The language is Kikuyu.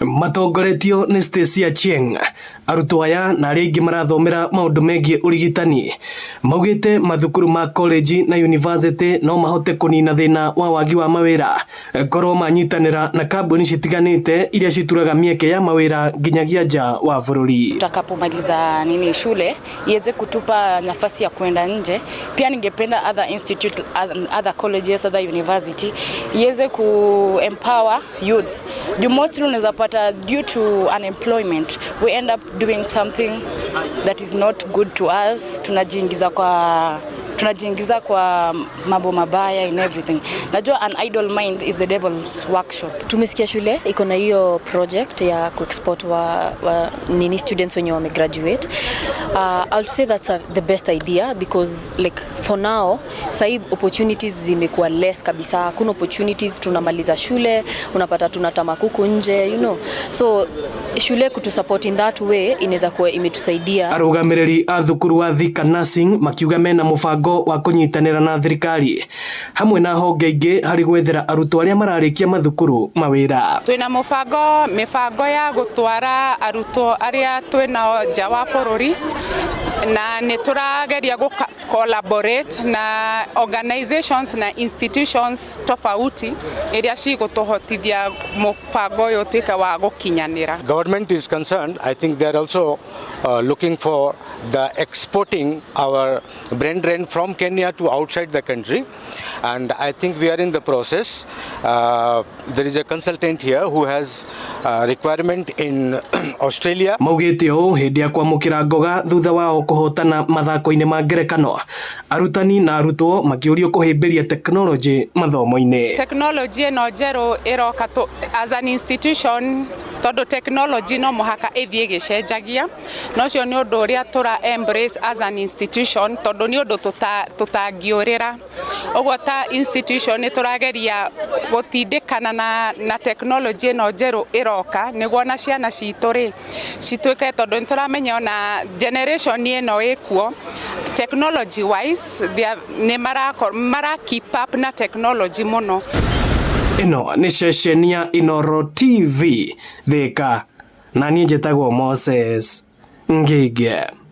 Matongoretio nĩ Stacy Achieng, arutwo aya na arĩa angĩ marathomera maũndũ megiĩ ũrigitani maugĩte mathukuru ma college na university no mahote kũnina thĩna wa wagi wa mawĩra korwo manyitanĩra na kambuni citiganĩte iria cituraga mĩeke ya mawĩra nginyagia nja wa bũrũri. Tutakapomaliza nini shule iweze kutupa nafasi ya kwenda nje. Pia ningependa other institute, other colleges, other university iweze ku empower youths. Juu mostly unaweza pata due to unemployment we end up doing something that is not good to us. Tunajiingiza kwa mambo mabaya in everything. Najua an idle mind is the devil's workshop. Tumesikia shule iko na hiyo project ya kuexport wa nini students wenye wamegraduate. I'll say that's the best idea because, like, for now sahii opportunities zimekuwa less kabisa. Hakuna opportunities, tunamaliza shule unapata tunatama kuku nje. So shule kutusupport in that way inaweza kuwa imetusaidia. Arũgamĩrĩri a thukuru wa Thika Nursing makiuga mena mũbango wa kũnyitanĩra na thirikari hamwe na honge ingĩ harĩ gwethera arutwo arĩa mararĩkia mathukuru mawĩra. Twina mũbango mĩbango ya gũtwara arutwo arĩa twĩnao nja wa bũrũri na nĩ tũrageria gũ collaborate na organizations na institutions tofauti iria cigũtũhotithia mũbango ũyũ ũtuĩke wa gũkinyanĩra. Government is concerned, I think they are also looking for the exporting our brain drain from Kenya to outside the country. And I think we are in the process. There is a consultant here who has requirement in Australia. Maugĩte ũũ hĩndĩ ya kwamũkĩra ngoga thutha wao kũhotana mathako-inĩ ma ngerekano, arutani na arutwo makĩũrio kũhĩmbĩria tekinoronjĩ mathomo-inĩ. Tekinoronjĩ ĩno njerũ ĩroka as an institution, tondũ technology no mũhaka ĩthiĩ ĩgĩcenjagia, na ũcio nĩ ũndũ ũrĩa tũra embrace as an institution, tondũ nĩ ũndũ tũtangĩũrĩra. Ũguo ta institution nĩ tũrageria gũtindĩkana na technology ĩno njerũ ĩroka nĩguo ona ciana citũ rĩ cituĩke, tondũ nĩ tũramenya ona generation ĩno ĩkuo technology wise nĩ mara keep up na technology mũno. Ĩno nĩ ceceni ya Inooro TV Thika, na niĩ njĩtagwo Moses Ngige.